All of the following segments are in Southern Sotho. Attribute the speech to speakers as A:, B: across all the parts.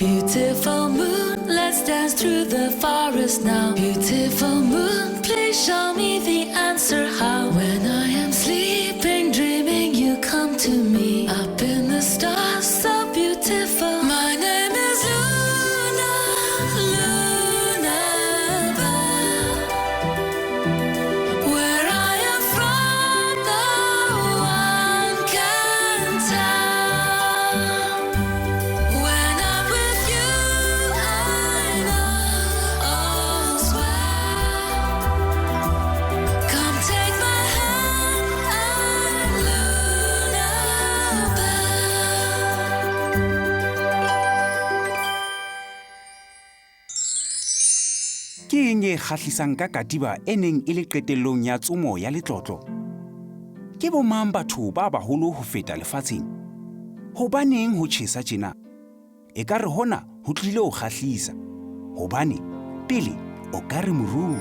A: Beautiful moon, let's dance through the forest now. Beautiful moon, please show me the answer how. When I am sleeping, dreaming, you come to me. Up in the stars, so beautiful. My name is Luna, Luna Bell. Where I am from, no one can tell. When I'm with you, I know all's well. Come take my hand, I'm Luna Bell.
B: Ke eng e kgahlisang ka katiba e neng e le qetellong ya tsomo ya letlotlo? Ke bomang batho ba baholo ho feta lefatsheng? Hobaneng ho tjhesa tjena? Ekare hona ho tlile ho kgahlisa, hobane pele o ka re morung.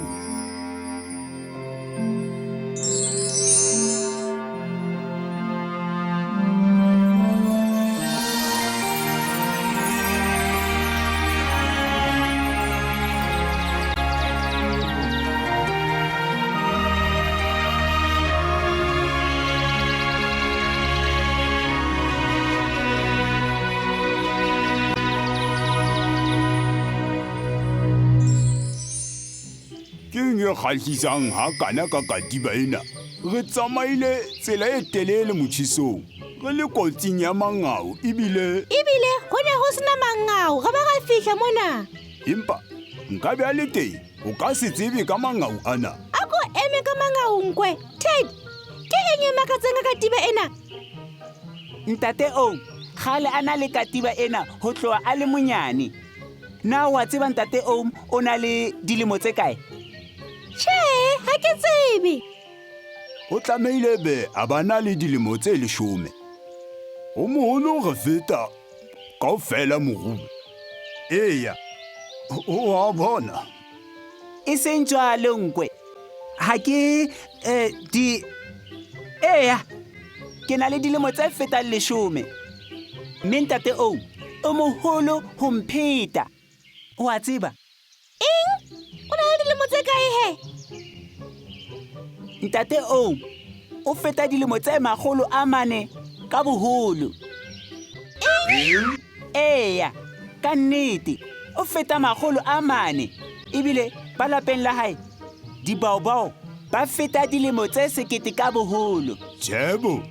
C: Ke eng e kgahlisang hakana ka katiba ena? Re tsamaile tsela e telele motjhesong, re le kotsing ya mangau ebile
D: Ebile ho ne ho sena mangau re ba ra fihla mona.
C: Empa nka be a le teng, o ka se tsebe ka mangau ana.
D: A ko eme ka mangau nkwe. Ted, ke eng e makatsang ka katiba ena?
E: Ntate o kgale a na le katiba ena ho tloha a le monyane. Na wa tseba ntate Oom o na le dilemo tse kae?
D: Tjhe, ha ke tsebe.
C: O tlamehile be a ba na le dilemo tse 10. O moholo re feta kaofela morung. Eya, o a bona.
E: E seng jwalo nkwe. Ha ke di Eya, ke na le dilemo tse fetang 10. Mme ntate Oom o moholo ho mpheta. O a tseba?
D: Eng? O na le dilemo tse kae he?
E: Ntate Oom o feta dilemo tse 400 ka boholo.
D: Eng?
E: Eya, ka nnete o feta 400. Ebile ba lapeng la hae dibaobao ba feta dilemo tse 1000 ka boholo.
C: Tjhebo,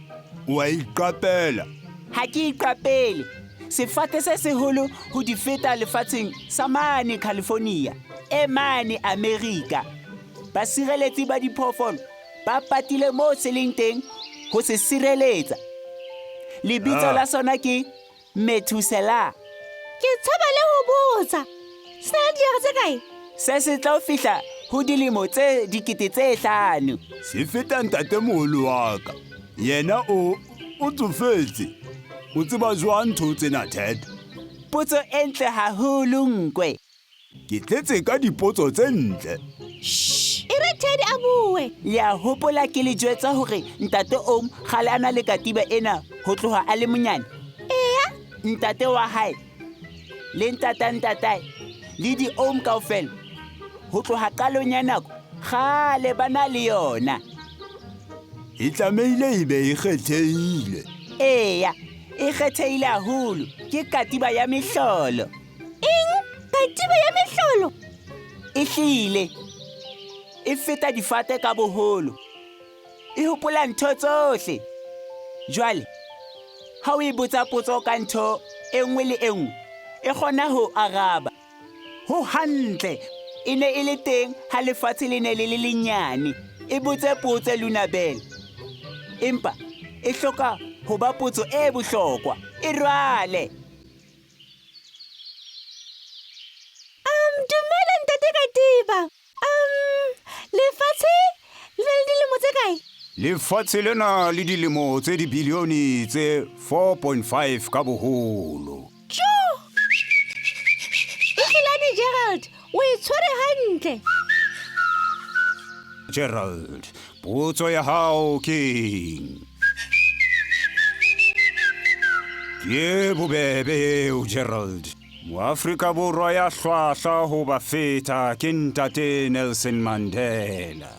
C: o a iqapela.
E: Ha ke iqapele. Sefate se seholo ho di feta lefatsheng sa mane California, e mane Amerika. Basireletsi ba diphoofolo ba patile moo se leng teng ho se sireletsa. Lebitso la sona ke Methuselah.
D: Ke tshaba le ho botsa. Se na le dijara tse kae?
E: Se se tlo fihla ho dilemo tse 5000.
C: Se feta ntatemoholo wa ka. Yena o o tsofetse. O tseba jwang ntho tsena, Ted?
E: Potso e ntle haholo, nkwe.
C: Ke tletse ka dipotso tse ntle.
D: Shh, e re Ted a bue.
E: Le a hopola ke le jwetsa hore ntate Oom kgale a na le katiba ena ho tloha a le monyane?
D: Eya.
E: Ntate wa hae le ntata ntatae le di-Oom kaofela ho tloha qalong ya nako kgale ba na le yona.
C: E tlamehile e be e kgethehile.
E: Eya, e kgethehile haholo. Ke katiba ya mehlolo.
D: Eng? Katiba ya mehlolo?
E: E hlile. E feta difate ka boholo. E hopola ntho tsohle. Jwale, ha o e botsa potso ka ntho e nngwe le e nngwe, e kgona ho araba. Ho hantle, e ne e le teng ha lefatshe le ne le le lenyane. E botse potso Luna Bell. Empa e hloka ho ba potso e bohlokwa. E rwale.
D: Dumela ntate Katiba. Lefatshe le na le dilemo tse kae?
C: Lefatshe lena le dilemo tse dibilione tse 4.5 ka boholo.
D: Tjo! Ehlilane Gerald, o e tshwere hantle.
C: Gerald, potso ya hao ke eng? Ke bobebe eo, Gerald.
B: Moafrika Borwa ya hlwahlwa ho ba feta ke Ntate Nelson Mandela.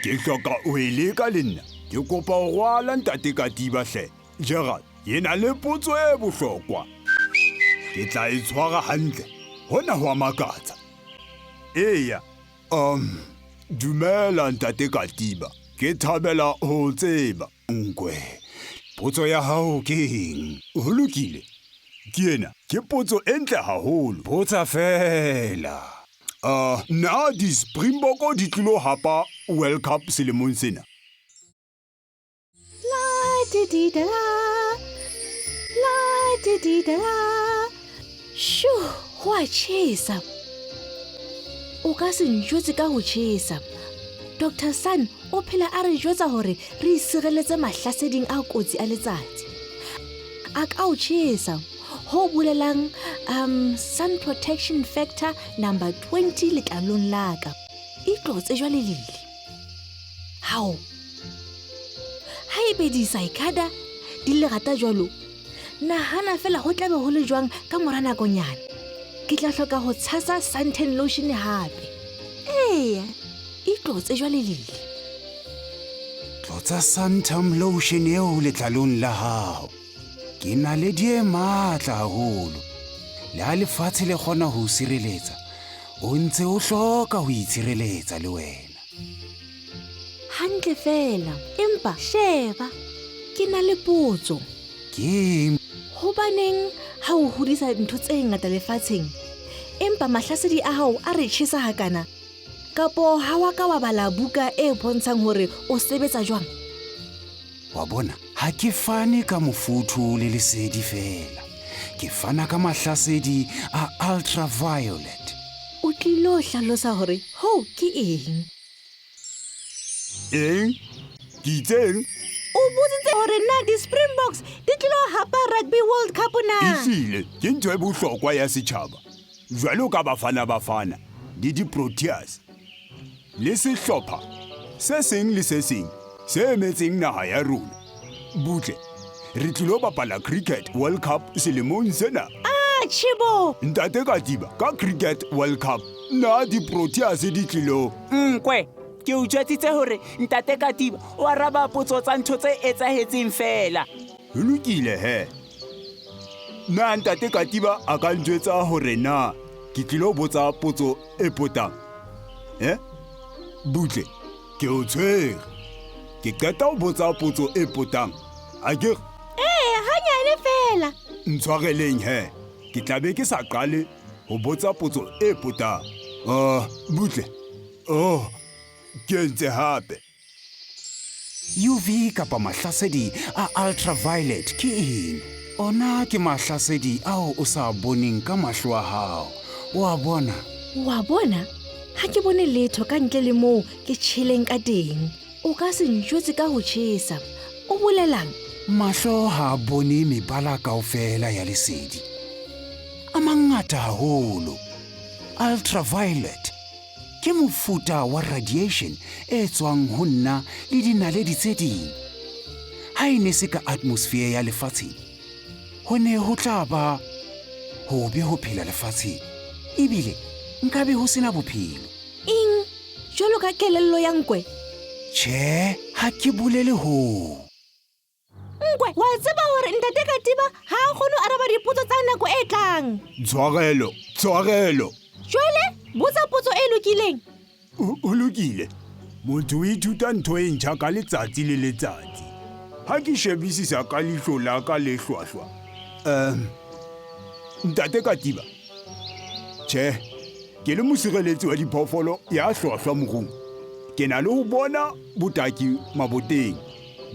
C: Ke hloka ho e leka le nna. Ke kopa ho rwala Ntate Katiba hle. Gerald, ke na le potso e bohlokwa. Ke tla e tshwara hantle. Hona ho a makatsa. Eya, um, dumela Ntate Katiba. Ke thabela ho o tseba.
B: Nkwe, potso ya hao ke eng?
C: Ho lokile. Ke ena, ke potso e ntle haholo.
B: Botsa feela.
C: Na di-Springbok di tlilo hapa World Cup selemong sena?
D: La di di da la. La di di da la. Shu, ho a tjhesa. O ka se njwetse ka ho tjhesa. Dr. Sun o phela a re jwetsa hore re isireletse mahlaseding a kotsi a letsatsi. A ka o tjhesa ho bolelang sun protection factor number 20 letlalong la ka. Itlotse jwale Lili. Hao. Haebe di-cicada di lerata jwalo, nahana fela ho tlabe ho le jwang ka mora nakonyana. Ke tla hloka ho tshasa suntan lotion hape. Eya, itlotse jwale Lili.
B: Tlotsa suntan lotion eo letlalong la hao. Ke naledi e matla haholo. Le ha lefatshe le kgona ho o sireletsa, o ntse o hloka ho itshireletsa le wena.
D: Hantle fela, empa sheba, ke na le potso.
B: Ke eng?
D: Hobaneng ha o hodisa ntho tse ngata lefatsheng, empa mahlasedi a hao a re tjhesa hakana? Kapo ha wa ka wa bala buka e bontshang hore o sebetsa jwang?
B: Wa bona, ha ke fane ka mofuthu le lesedi fela. Ke fana ka mahlasedi a ultraviolet.
D: O tlilo hlalosa hore hoo ke eng?
C: Eng? Ke itseng?
D: O botsitse hore na di-Springboks di tlilo hapa Rugby World Cup na?
C: Ehlile, ke ntho e bohlokwa ya setjhaba. Jwalo ka Bafana Bafana le di-Proteas le sehlopha se seng le se seng se emetseng naha ya rona. Butle, re tlilo bapala Cricket World Cup selemong sena.
D: Ah, tjhe bo.
C: Ntate Katiba, ka Cricket World Cup, na di-Proteas di tlilo?
E: Nkwe, ke o jwetsitse hore Ntate Katiba o araba potso tsa ntho tse etsahetseng feela.
C: Ho lokile he. Na Ntate Katiba a ka njwetsa hore na ke tlilo botsa potso e potang? Butle, ke o tshwere. Ke qeta ho botsa potso e potang. A ke re?
D: Ee, hanyane feela.
C: Ntshwareleng he. Ke tla be ke sa qale ho botsa potso e potang. Butle. Oh, ke entse hape.
B: UV kapa mahlasedi a ultraviolet ke eng? Ona ke mahlasedi ao o sa boneng ka mahlo a hao. O a bona?
D: Wa bona? Ha ke bone letho ka ntle le moo ke tjheleng ka teng. O ka se njwetse ka ho tjhesa. O bolelang?
B: Mahlo ha a bone mebala kaofela ya lesedi. A mangata haholo. Ultraviolet ke mofuta wa radiation e tswang ho nna le dinaledi tse ding. Ha e ne se ka atmosphere ya lefatsheng, ho ne ho tla ba hobe ho phela lefatsheng. Ebile nkabe ho sena bophelo.
D: Eng? Jwalo ka kelello ya nkwe?
B: Tjhe, ha ke bolele hoo.
D: Nkwe, wa tseba hore Ntate Katiba ha a kgone ho araba dipotso tsa nako e tlang.
C: Tshwarelo, tshwarelo.
D: Jwale, botsa potso e lokileng.
C: Ho lokile. Motho o ithuta ntho e ntjha ka letsatsi le letsatsi. Ha ke shebisisa ka leihlo la ka le hlwahlwa. Ntate Katiba. Tjhe, ke le mosireletsi wa diphoofolo ya hlwahlwa morung. Ke na le ho bona botaki maboteng.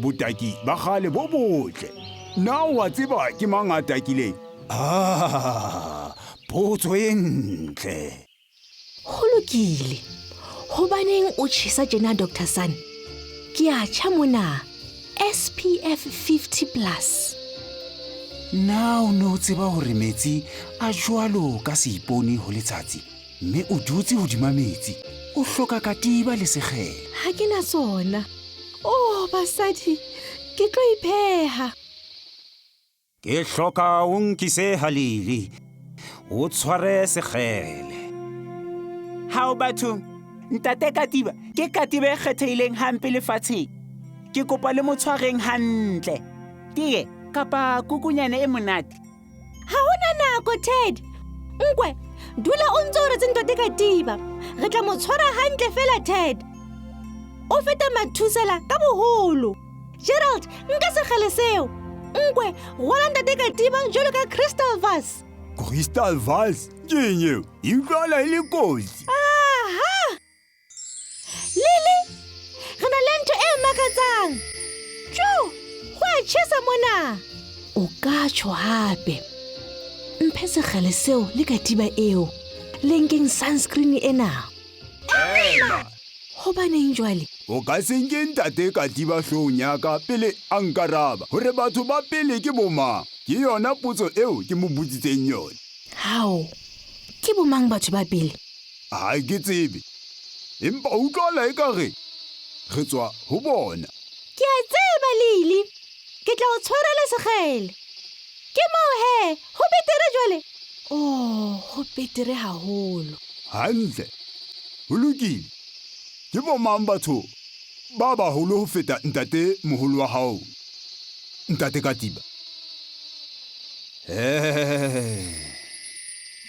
C: Botaki ba kgale bo botle. Na o a tseba ke mang a takileng?
B: Ah, potso e ntle.
D: Ho lokile. Hobaneng o tjhesa tjena, Doctor Sun? Ke a tjha mona. SPF 50 plus.
B: Na o ne o tseba hore metsi a jwalo ka seipone ho letsatsi, mme o dutse hodima metsi, o hloka katiba le sekgele?
D: Ha ke na tsona. Oh, basadi, ke tlo ipheha.
B: Ke hloka o nkise ha Lili. O tshware sekgele.
E: Hao bathong, ntate Katiba ke katiba e kgethehileng hampe lefatsheng. Ke kopa le mo tshwareng hantle. Tie kapa kukunyane e monate.
D: Ha ho na nako, Ted. Nkwe, dula o ntse o retse ntate Katiba. Re tla mo tshwara hantle fela, Ted. O feta Mathusela ka boholo. Gerald, nka sekgele seo. Nkwe, rwala ntate Katiba jwalo ka Crystal Vase.
C: Crystal Vase? Ke eng eo? E utlwala e le kotsi.
D: Aha! Lily, re na le ntho e makatsang. Tjo, ho a tjhesa mona. O ka tjho hape. Mphe sekgele seo le katiba eo. Le nkeng sunscreen ena.
C: Ema!
D: Hobaneng jwale?
C: O ka se nke ntate katiba hloohong ya ka pele a nkaraba hore batho ba pele ke bomang. Ke yona potso eo ke mo botsitseng yona.
D: Hao, ke bomang batho ba pele?
C: Ha ke tsebe. Empa utlwala ekare re tswa ho bona.
D: Ke a tseba, Lily. Ke tla o tshwarela sekgele. Ke moo he, ho betere jwale. Oh, ho betere haholo.
C: Hantle. Ho lokile. Ke bomang batho ba baholo ho feta ntate moholo wa hao? Ntate Katiba.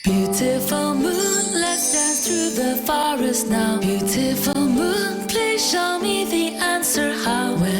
A: Beautiful moon, let's dance through the forest now. Beautiful moon, please show me the answer how. When